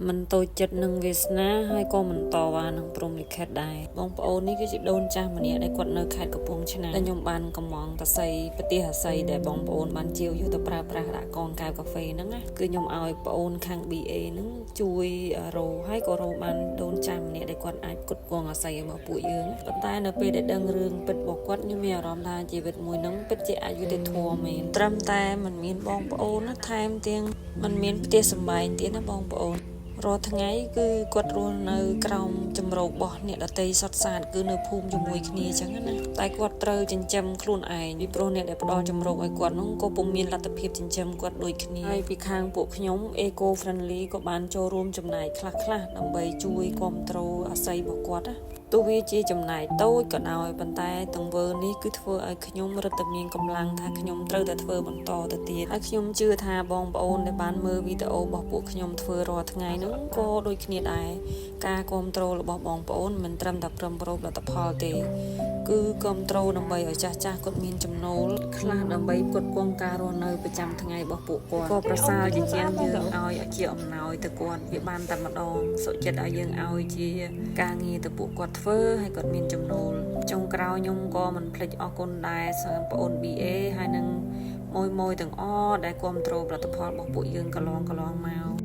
មិនតូចចិត្តនឹងវាសនាហើយក៏មិនតវ៉ានឹងព្រហ្មលិខិតដែរបងប្អូននេះគឺជាដូនចាស់ម្នាក់ដែលគាត់នៅខេត្តកំពង់ឆ្នាំងដែលខ្ញុំបានកំងតស័យប្រទេសអាស័យដែលបងប្អូនបានជាវយកទៅប្រើប្រាស់ដាក់កងកែវកាហ្វេហ្នឹងណាគឺខ្ញុំឲ្យប្អូនខាង BA ហ្នឹងជួយរោហើយក៏រោបានដូនចាស់ម្នាក់ដែលគាត់អាចផ្គត់ផ្គង់អាស័យឲ្យមកពួកយើងប៉ុន្តែនៅពេលដែលដឹងរឿងពិតរបស់គាត់ខ្ញុំមានអារម្មណ៍ថាជីវិតមួយហ្នឹងពិតជាអយុត្តិធម៌មែនត្រឹមតែមិនមានបងប្អូនណាថែមទាំងមិនមានផ្ទះសម្បែងទៀតណាបងប្អូន រាល់ថ្ងៃគឺគាត់រស់នៅក្រោមជំរករបស់អ្នកដតីសុទ្ធសាធគឺនៅភូមិជាមួយគ្នាអញ្ចឹងណាតែគាត់ត្រូវចិញ្ចឹមខ្លួនឯងពីព្រោះអ្នកដែលផ្ដល់ជំរកឲ្យគាត់នោះក៏ពុំមានលទ្ធភាពចិញ្ចឹមគាត់ដូចគ្នាហើយពីខាងពួកខ្ញុំ Eco Friendly ក៏បានចូលរួមចំណែកខ្លះៗដើម្បីជួយគ្រប់គ្រងអាស័យរបស់គាត់ណាទោះវាជាចំណែកតូចក៏ដោយប៉ុន្តែទង្វើនេះគឺធ្វើឲ្យខ្ញុំរឹតតែមានកម្លាំងថាខ្ញុំត្រូវតែធ្វើបន្តទៅទៀតហើយខ្ញុំជឿថាបងប្អូនដែលបានមើលវីដេអូរបស់ពួកខ្ញុំធ្វើរាល់ថ្ងៃហ្នឹងក៏ដូចគ្នាដែរការគ្រប់គ្រងរបស់បងប្អូនមិនត្រឹមតែព្រមប្រូបលទ្ធផលទេ គឺគ្រប់គ្រងដើម្បីឲ្យចាស់ចាស់គាត់មានចំណូលខ្លះដើម្បីផ្គត់ផ្គង់ការរស់នៅប្រចាំថ្ងៃរបស់ពួកគាត់ក៏ប្រសើរជាជាងយើងឲ្យជាអំណោយទៅគាត់វាបានតែម្ដងសុខចិត្តឲ្យយើងឲ្យជាការងារទៅពួកគាត់ធ្វើឲ្យគាត់មានចំណូលចុងក្រោយខ្ញុំក៏មិនភ្លេចអរគុណដែរសម្រាប់ប្អូន BA ហើយនឹងមួយមួយទាំងអស់ដែលគ្រប់គ្រងផលិតផលរបស់ពួកយើងកន្លងកន្លងមក។